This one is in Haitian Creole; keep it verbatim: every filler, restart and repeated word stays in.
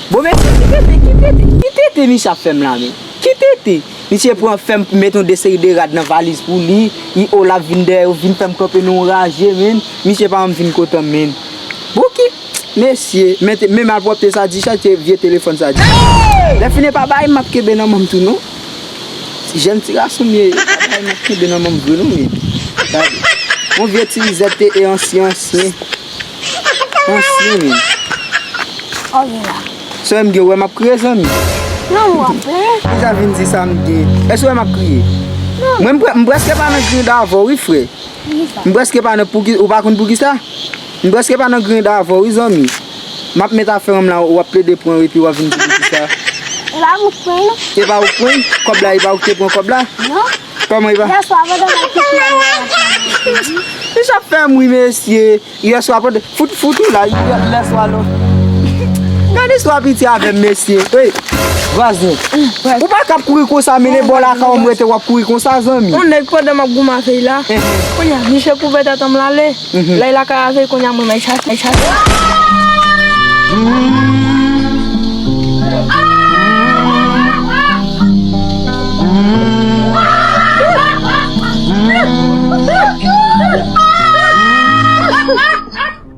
Bon, mesye, ki tete, ki tete, ki tete misye ap fè m la, men? Ki tete? Misye pran fè m met yon de seri de rad nan valiz pou li, i o l ap vin dèyè yo, vin fè m kanpe nan yon raje, men. Misye pa janm vin kote m, men. Bon, ki, mesye, men, men malpwòpte sa di chak te vye telefòn sa di. Lè fini pa bay, m ap kenbe nan men m tou, non. Ti jèn ti gason m ye, pa bay, m ap kenbe nan men m vre, non, men. Gade. Yon vye ti Z T E ansyen, ansyen. Ansyen, men. Ok, la. Sè m gen, wè m ap kriye, zanmi. Non, w ap plenyen. Kisa vin di sa m gen? Èske w wè m ap kriye? Non. Mwen, m prè-, m prèske pa nan grind avè w, wi, frè. Kisa? M prèske pa nan, pouki, ou pa konn poukisa? M prèske pa nan grind avè w, wi, zanmi. M ap met afè m la, w ap plede pran, epi w ap vin di poukisa. E pa ou k pran, non? E pa ou k pran? Kòb la, e pa ou k te pran kòb la? Non. Kòman e pa? Yèswa, pandan m al kite. Misye ap fè m ri, mesye. Yèswa, pandan, fout, fout ou la, yè, lèswa, non. Gade istwa piti avè m, mesye. Hey, vwazen. Ou pa ka ap kouri konsa, men e bò lakay ou m rete, w ap kouri konsa, zanmi. Yon nèg pandan m ap goumen avè l la. Kounye a, misye kouvè tèt an m l ale. Lè l lakay avè l, kounye a, mwen, mwen chache, chache.